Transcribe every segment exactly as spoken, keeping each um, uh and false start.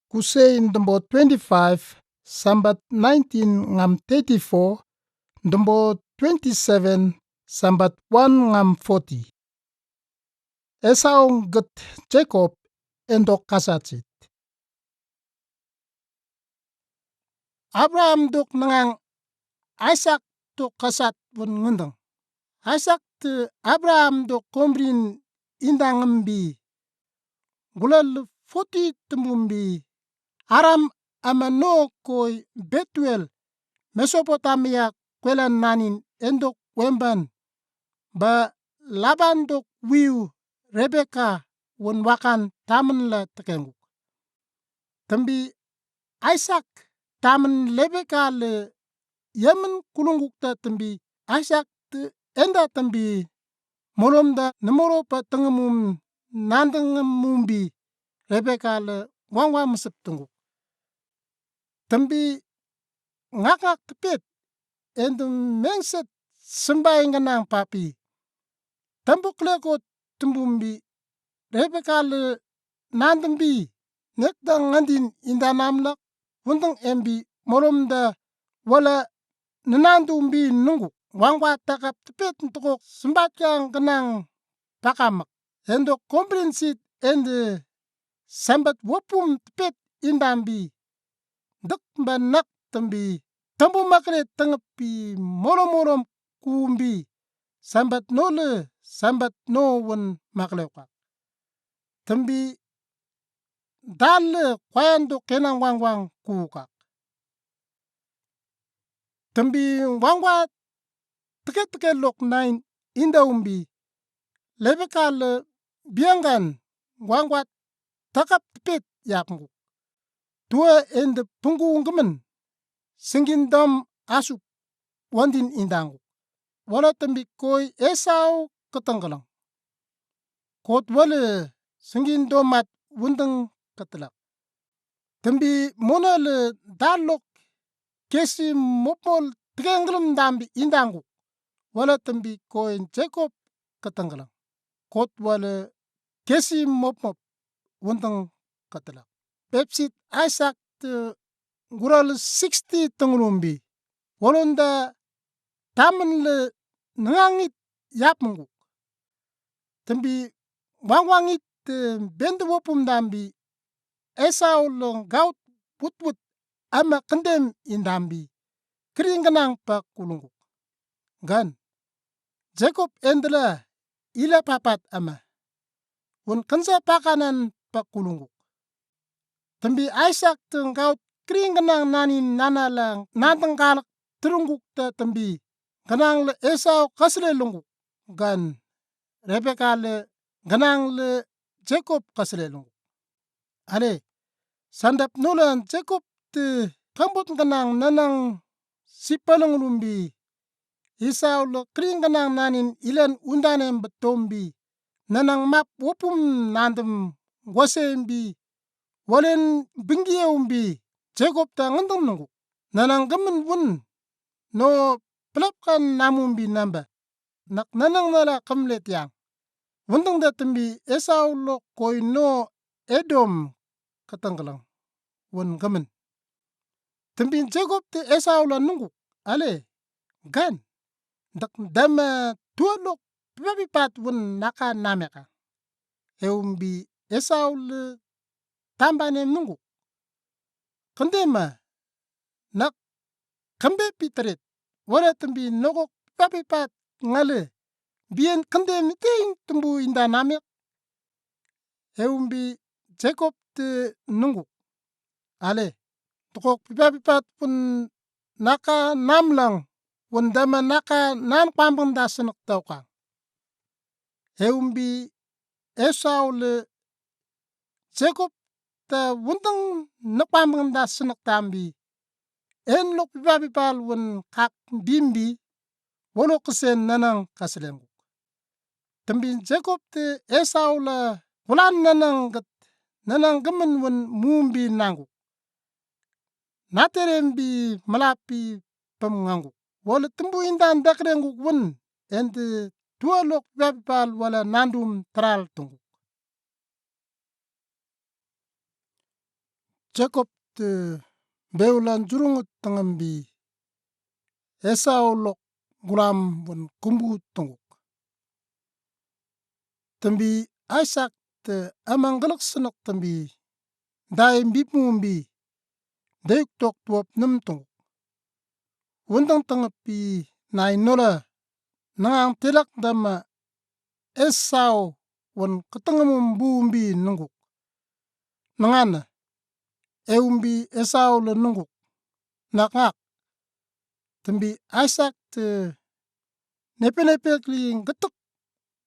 Kusein dembö twenty-five, sambat nineteen ngam thirty-four, dembö twenty-seven, sambat one ngam forty. Esau git Jakob endok kasat sit. Abraham duk ngang Isak duk kasat wun ngundang. Isak ti Abraham duk komrin indang bi, gulal forty tembum bi, Aram aman no koi Betuel, Mesopotamia kwelan nanin endok wemban, ba Laban duk wiyu Rebeka wun wakan tamän la tekenguk. Tambi Isak tamän Rebeka le yaman kulungkuk ta tambi Isak ti enda tambi molom da nemoro pa tengem mum nandengem mum bi Rebeka le wangwa mesep tenguk. Tambi ngakngak tepet, endu mengset sembai ngenang papi. Tambu keleko tembum bi, Rebeka le nandem bi, nekdang ngandin indanam lak, wundang em bi, molom da, wala nenandum bi nungkuk, wangwa takap tepet ntekok sembat yang kenang pakamak. Endok komrin sit ende sambat wapum tepet indam bi. Dek ba nak tambi. Tambu makre tengep bi molom molom kum bi. Sambat no le, sambat no wun makre kak. Tambi dal le kwayan duk kenang wangwang kukak. Tambi wangwa teke-teke lok nain indaum bi, Rebeka le biangan wangwa takap tepet yapnguk. Tua ende penggu ngemen, sengkin dom asuk wandin indanguk. Wala tambi koi Esau ketengkelang. Kot wale sengkin domat wundang ketelak. Tambi mona le dalok kesi mopmol tekenglem dambi indanguk. Wala tambi koi Jakob ketengkelang. Kot wale kesi mopmop wundang ketelak. Pepsit Isak te gural sixty tenglum bi. Walonda tamän le nengangit yapmenguk. Tambi wangwangit te bende wopum dambi Esau le gaut wut wut ama kendem indambi. Kering kenang pa kulungkuk. Gan Jakob endela ila papat ama. Wun kensa pakanan pa kulungkuk. Tambi Isak te gaut kering kenang nanin nana lang nanteng kalak terungkuk te tambi. Kenang le Esau kasele lungkuk. Gan Rebeka le kenang le Jakob kasele lungkuk. Ale, sandap nulan Jakob te kambut kenang nanang sipaleng lumbi. Esau le kering kenang nanin ilan undanem betombi. Nanang map wopum nandem ngwasem bi. Walen binggium bi. Jakob ta ngandem nungkuk. Nanang gemen wun. No pelap kan namum bi namba. Nak nanang nala kemlet yang. Wundang da tambi Esau lok koi no Edom ketengkelang. Wun gemen. Tambi Jakob te Esau la nungkuk. Ale. Gan. Dak dama tua lok pipa pipat wun naka nameka. Eumbi Esau le tambanem nungkuk. Kendema. Nak kembe pitret. Wala tambi nokok pipa pipat ngale. Bien kendem ting tembu inda namek. Eumbi Jakob te nungkuk. Ale. Tokok pipa pipat pun naka namlang. Wun dama naka nan kwambeng da senek tauka. Eumbi Esau le Jakob ta wundang ne kwambeng da senek tambi. En lok pipa pipal wun kak bimbi. Wolo kesen nanang kaselengkuk. Tambi Jakob te Esau la wulan nanang gat nanang gemen wun mumbi nangkuk. Naterembi melapi pemngangkuk. Wala tembu indan dakrengkuk wun ende tua lok pipa pipal wala nandum teral tungkuk. Jekop tü beolan jurung tangam bi Esau lok guram wun kumbu tunguk. Tümbi Aisak tü amang gülük sünük tümbi dai bipmu bi deyuk tok tuwap nüm tunguk. Wundang tangap bi nai nola nang ang telak dama Esau wun katangam bu bi nunguk. Nang ane, eumbi Esau le nunguk. Nak ngak, tümbi Aisak tü nepe-nepe kling getuk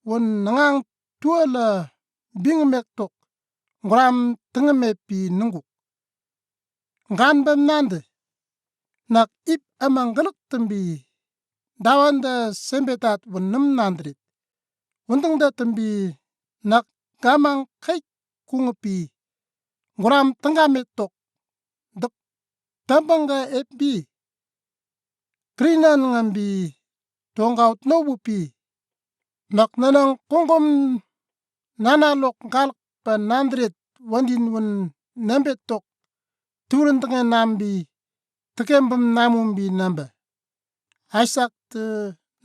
wun nang ang tuwa la bing mek tok guram tangam bi nunguk. Ngan bam nande, nak ip amang gülük tümbi dawanda sembetat wun nüm nandrit. Wundang da tümbi nak gamang kei kungap bi guram tangam tok dek tambang ga ep bi krinan ngam bi tonggaut no bu bi. Nak nanang kongkom nana lok galak pa nandrit wandin wun nambet tok tuwulen tenge nam bi tekem bam namum bi namba. Aisak tü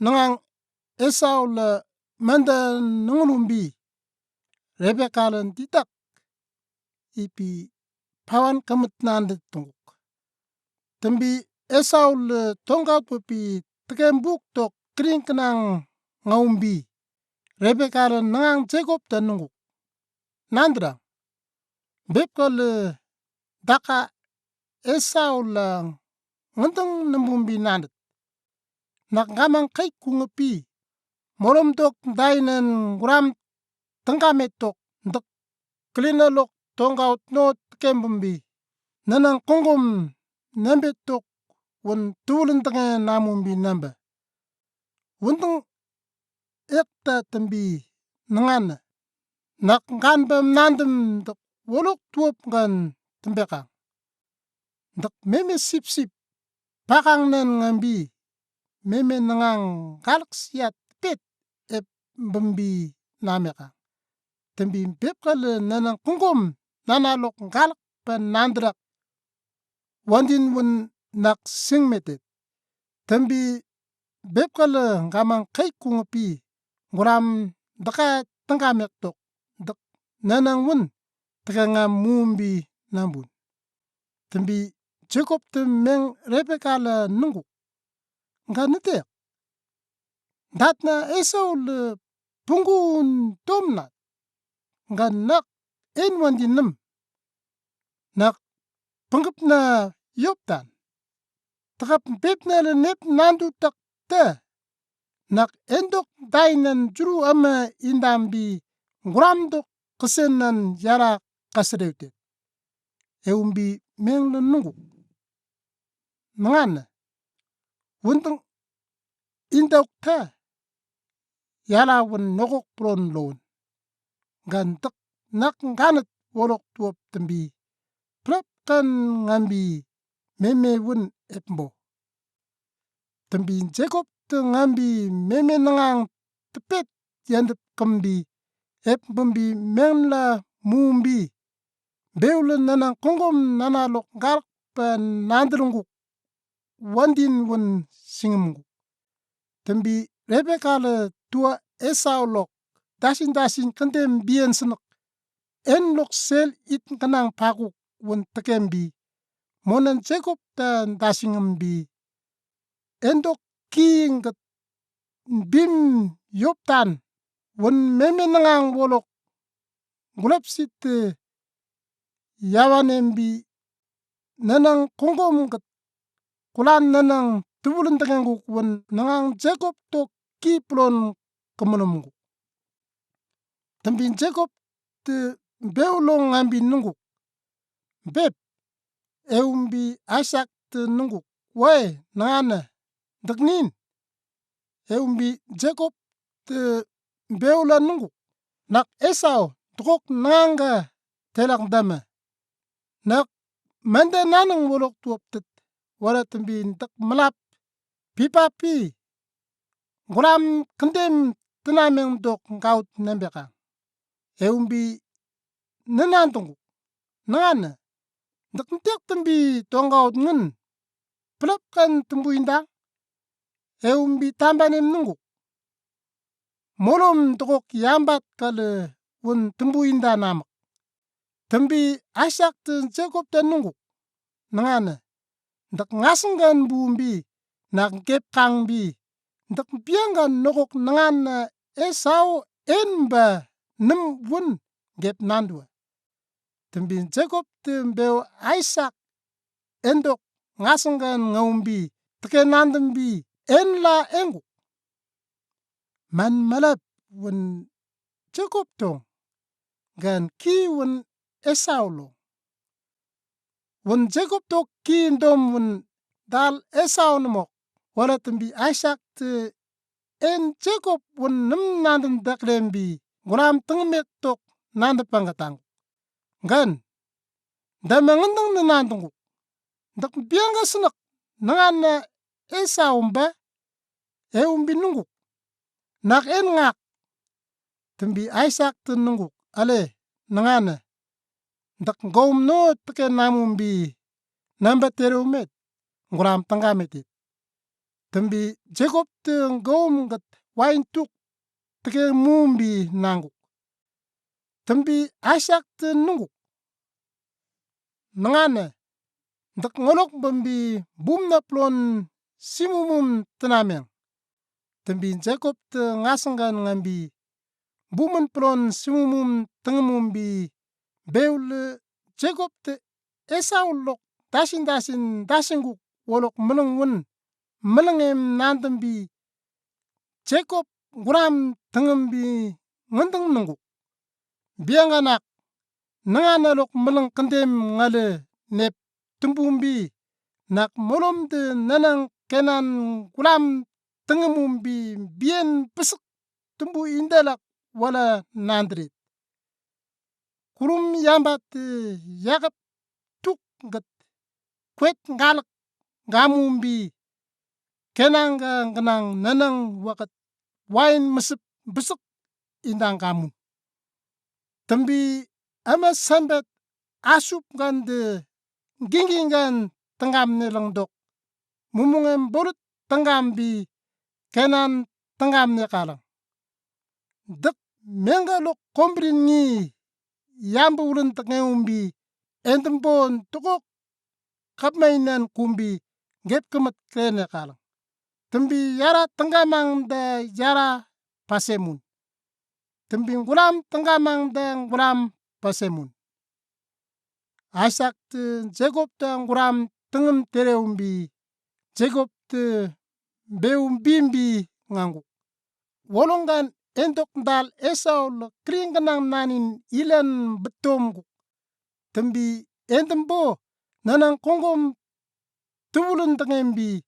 nang ang Esau la manda nungunum bi Rebeka lan ditak ipi pawan kamut nande tunguk. Tümbi Esau le tonggaut bu bi tekem buk tok kring kenang ngaum bi Rebeka lan nang ang Jekop ta nunguk. Nandrang, bebka le daka Esau la ngandang nambum bi nandet. Nak gamang kei kungap bi molom tok dai nan guram tangam tok dek klina lok tonggaut no tekem bam bi nanang kongkom nambet tok wun tuwulen tenge namum bi namba. Wundang ek ta tümbi nang ane, nak ngan bam nandem dek wolok tuwap ngan tembekang. Dek meme sip-sip pakang nan ngam bi meme nang ang galak siat pet ep bam bi namekang. Tümbi bebka le nanang kongkom nana lok galak pa nandrak wandin wun nak sing metet. Tümbi bebka le gamang kei kungap bi guram deka tangam mek tok dek nanang wun teke ngam mum bi nambun. Tümbi Jekop tü meng Rebeka la nunguk. Nga netek, datna Esau le pungun tomnat. Nga nak en wandin nem, nak pengkepna yoptan. Tekap bebna le nep nandu tak te, nak endok dai nan juru ama indam bi guram dok kesen nan yara kasereu tet. Eumbi meng le nunguk. Nang ane, wundang indok te yala wun nokok pron lon. Ngan dek nak nganat wolok tuwap tümbi prep kan ngam bi meme wun ep mbo. Tümbi Jekop tü ngam bi meme nang ang tepet yandep kem bi ep bam bi meng la mum bi beolan nanang kongkom nana lok galak pa nandrunguk wandin wun singem nguk. Tümbi Rebeka le tuwa Esau lok dasin-dasin kendem bien senek en lok sel it kenang pakuk wun tekem bi monan Jekop ta dasingem bi endok ki nget bim yoptan wun meme nang ang wolok gulap sit te yawanem bi nanang kongkom nget kulan nanang tubulun tengenguk wun nang ang Jekop tok ki pulon kemelum nguk. Tembin Jekop tü beulong ngam bi nunguk. Bep, eumbi Aisak tü nunguk. Wai, nang ane, dek nin. Eumbi Jekop tü beula nunguk. Nak Esau, dukok nang angga telak dame. Nak mende nanang wolok tuwap tet. Wala tembin dek melap pipa pi. Gulam kendem tenameng dok ngaut nembeka. Eumbi nenan tunguk. Nang ane, Dek ntek tumbi tonggaot ngin, pølap kan tumbu indang? Eumbi tambanem nunguk. Molom dukok yambat kale wun tumbu inda namak. Tumbi Aisak te Jekob te nunguk. Nengane, dek ngaseng kan bumbi, nak gep kangbi, dek biang kan nokok nengane Esau en ba nem wun gep nandua. Tumbi Jekob te beu Aisak en dok ngaseng kan ngaumbi, teke nandembi, en la enguk. Man malap wun Jekob tong, gan ki wun Esau long. Wun Jekob tok ki ndom wun dal Esau nemok, wala tumbi Aisak te en Jekob wun nem nanden deklembi, ngulam tengem ek tok nande pangkatang. Gan, dama ngenteng ne nandenguk. Dek biang ka senek, nengane Esau mba, eumbi nunguk. Nak en ngak. Tumbi Aisak te nunguk, ale, nengane, dek ngaum no teke namumbi, namba tereu met, ngulam tengga met it. Tumbi Jekob te ngaum gat wain tuk teke mumbi nanguk. Tumbi Aisak te nunguk. Nengane, dek ngolok bambi bum na pelon simumum tenameng. Tumbi Jekob te ngaseng kan ngambi, bumen pelon simumum tengemumbi, beule Jekob te Esau lok dasin dasin dasingkuk wolok meleng wun, meleng em nandembi, Jekob ngulam tengembi ngenteng nunguk. Biang ka nak, nengane lok meleng kendem ngale nep tumbumbi, nak molom te nenang Kenan ngulam tengemumbi, bien besek tumbu indelak wala nandrit. Kulum yambat, eh, yakap tuk gat kwet ngalak ngamumbi, Kenan ka ngenang nenang wakat wain mesep besek indang ngamun. Tumbi ama sambet asup kan de gingking kan tenggam ne lang dok. Mumung em bolut tenggam bi Kenan tenggam ne kalang. Dek mengga lok kombrin ngi yambu ulen tengeumbi, endem bon tukok kapmainan kumbi, gep kemet kene kalang. Tumbi yara tenggamang da yara pasemun. Tumbi ngulam tenggamang da ngulam pasemun. Aisak te Jekob te ngulam tengem tereumbi, Jekob te beum bimbi ngangkuk. Wolong kan endok dal Esau le kring kenang nanin ilan betomkuk. Tumbi endem bo nenang kongkom tubulun tengembi,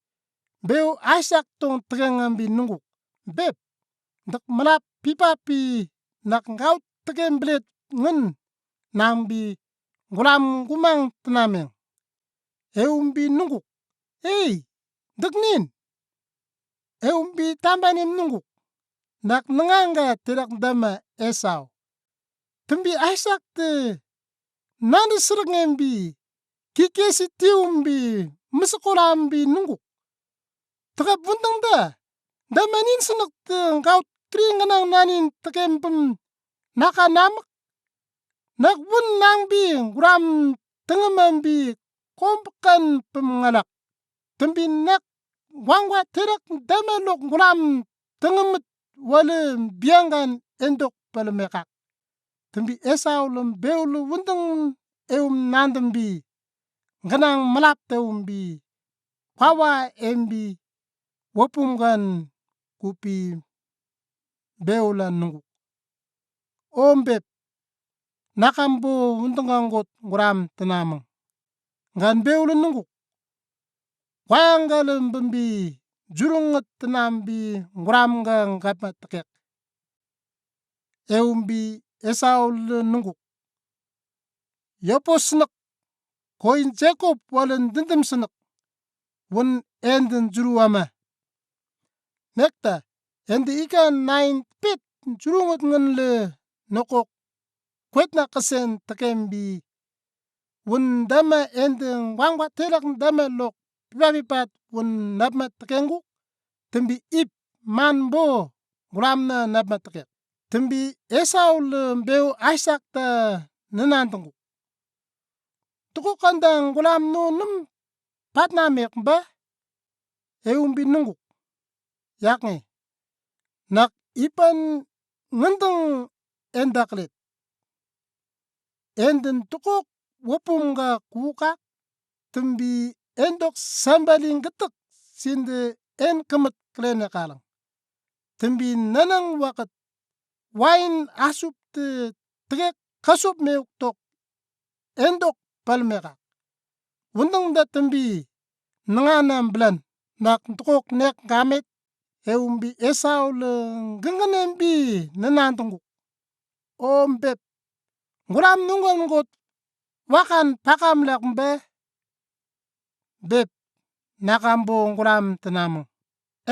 beu Aisak tong tekengambi nungkuk. Bep, dek melap pipapi nak ngaut tekem belet ngen nangbi ngulam gumang tenameng. Eumbi nungkuk. Ei, dek nin. Eumbi tambanem nungkuk. Nak nenganga terak dama Esau. Tumbi Aisak te nandi serak ngembi, kikesi tiumbi, mesekolambi nungkuk. Tekap wundeng da, dama nin senek te ngaut kring kenang nanin tekem pem naka namak. Nak wun nangbi ngulam tengemambi kompekan pem ngalak. Tumbi nak wangwa terak dama lok ngulam tengemet wale biang kan endok pale mekak. Tumbi Esau lem beule wundeng eum nandembi, ngenang melap teumbi, kwawa embi, wapum kan kupi beule nungkuk. Om bep, nakam bo wundeng kan got ngulam tenamang. Ngan beule nungkuk. Kwayang ka lem bembi, jurunget tenambi ngulam ka ngapma tekek. Eumbi Esau le nungkuk. Yopo senek, koin Jekob walen dendem senek, wun enden juru ama. Nekta, ende ikan nain pet jurunget ngen le nokok, kwet na kesen tekembi, wun däme ende ngwangwa telak däme lok pipa pipat wun nabma tekengkuk. Tümbi ip manbo ngulamnü nabma tekek. Tümbi Esau lü bew Aisak te nünantungkuk. Tukuk kanda ngulam nu nüm patna mekba, eumbi nungkuk. Yaknge, nak ipan ngündüng enda klet. Endün tukuk wopum ka kuka, tümbi endok sambali ngütük sinde en kümüt klene kalang. Tümbi nenang wakët wain asup te tekek kasup meuk tok endok pal mekak. Wundang da tümbi nengana blan nak tukuk nek ngamet, eumbi Esau lü ngengenen bi nünantungkuk. O mbep, ngulam nunggan ngut wakan pakam lak mbe. Bep, nakambo ngulam tenamang.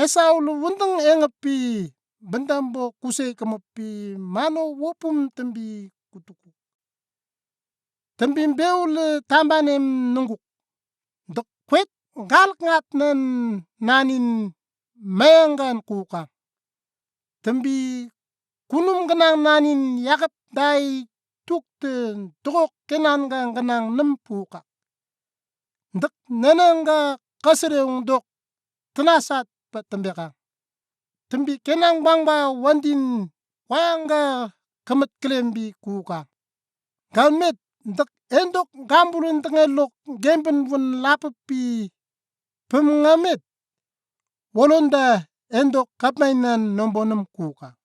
Esau lü wundang engeppi, bendambo kusei kemeppi, mano wopum tümbi kutukuk. Tümbi bew lü tambanem nungkuk. Dek kwet ngalek ngatnen nanin mayanggan kuka. Tümbi kunum kenang nanin yakap dai tukte tukuk kenan ka kenang nem puka. Dek nenang ka kasereung dok tenasat pa tembeka. Tümbi kenang bangba wandin wayang ka kemët kelembi kuka. Galmet dek endok gambulun tengelok gempen wun lapeppi pem ngamet. Wolonda endok kapmainan nombonem kuka.